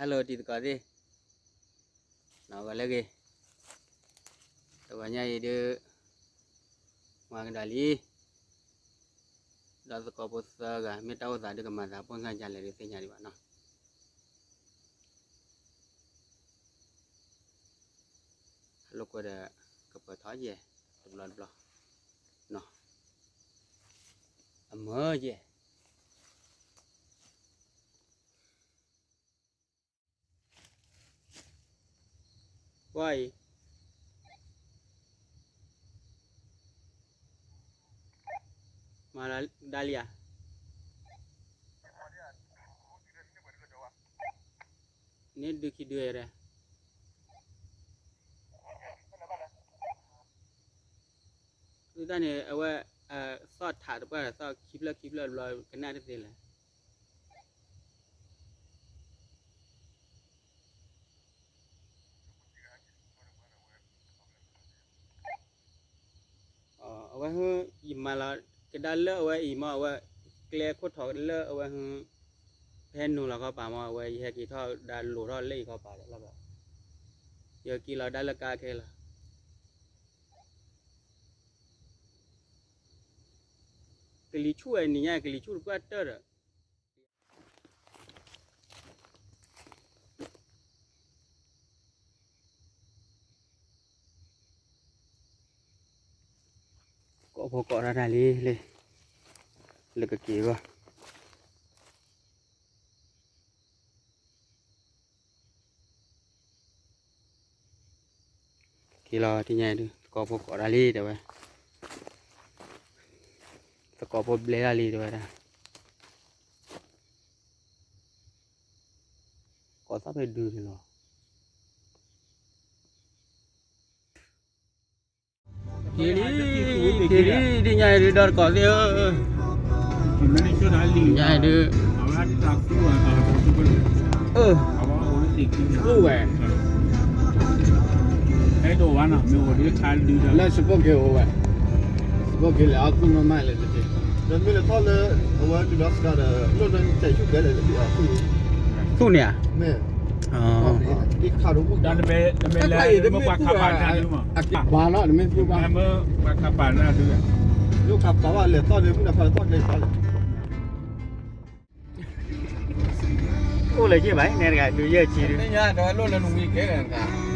Hello တံၤသကိးသ့ၣ်, ဂီၤလၢအဂ့ၤ, တဂီၤညါအံၤဒုး မၤကဒီးလံ, ဒီးသကိးဖိသၢဂၤ မ့ၢ်တၢ်အိၣ်သးဒုးကမၤသးပိၢ်ညါလဲၣ်ဒုးသ့ၣ်ညါဒံးဘၣ်နီၤ. ဟဲလိာ်ကွဲဒီး ကပၢၤထီၣ်ယဲၢ် တဘျီတဘျီနီၤ, အမၢယဲၢ် ပှၤအံၤ မၤလၢဒၣ်လံဧါ, န့ၣ်ဒုးခံဒုးယဲၢ်, ဒုးတၢ်န့ၣ် အဝဲ သီၣ်ထးတပှၢ် သီၣ်ခံဖျၢၣ်ခံဖျၢၣ်ဘျီ ကနၣ်တသ့လၢၤ. အဝဲဟ ယမၤလီၤ ကဒါလၢအဝဲအံၤမ့ၢ် အဝဲ ကျဲခိၣ်ထီၣ်လၢအဝဲဟ ဟဲနုာ်လီၤခီပၤမ့ၢ် အဝဲယဟဲက့ၤထီၣ်ဒါလိၤထီၣ်လၢအံၤခီပၤလီၤ. ယက့ၤလီၤဒါလၢကါခဲလီၤ. ကလံၤဆူၣ်ဝဲနံၤညါ ကလံၤဆူၣ်တပှၢ်တၢၢ်ဒီး ကိးဖိကိးတၢ်တၢ်လံလံ, လၢကက့ၤဘၣ် က့ၤလီၤတညါဒုး သကိးဖိကိးတၢ်လံတဲဝဲ, သကိးဖိဘျဲတၢ်လံတဲဝဲဒၣ်, ကိးသီၣ်ဖဲဒုးန့ၣ်လီၤ. က့ၤလံ, က့ၤလံ, တညါဒုးဒီးသကိးသ့ၣ်ဧၢ, ညါဒုး အဝဲ အိၣ်ဝဲ, လၢစပိၢ်က့ၤအိၣ်ဝဲ, စပိၢ်က့ၤလဲၤအီၣ်သူၣ်မးမးလဲၣ်တက့ၢ်, ဒီးမ့ၢ်လဲၤထီၣ်လၢ အဝဲဒုးဒီးစကါဒီး လိၣ်လၢတဲာ်ဆူၣ်ကဲလဲၣ် သူၣ်န့ၣ်ဧါ, မ့ၢ် တခါဒီး တမ့ၢ်ပှၤခးပာ်နၤဒုးမး, ဘၣ်နီၤ တမ့ၢ်ပှၤခးပာ်နၤဒုး, လိၣ်ခးပာ်ဝဲလဲၤသီၣ်ဒီးမုၢ်နၤဖးလဲၤသီၣ်ကျဲကပၤလဲၣ်, အိၣ်လၢယဲၢ်ဘၣ် နဲတဂၤဒုးယဲၢ်ဆံဒုး, ညါဒီးလိၣ်လၢနဝံၤကဲလဲၣ်တဂၤ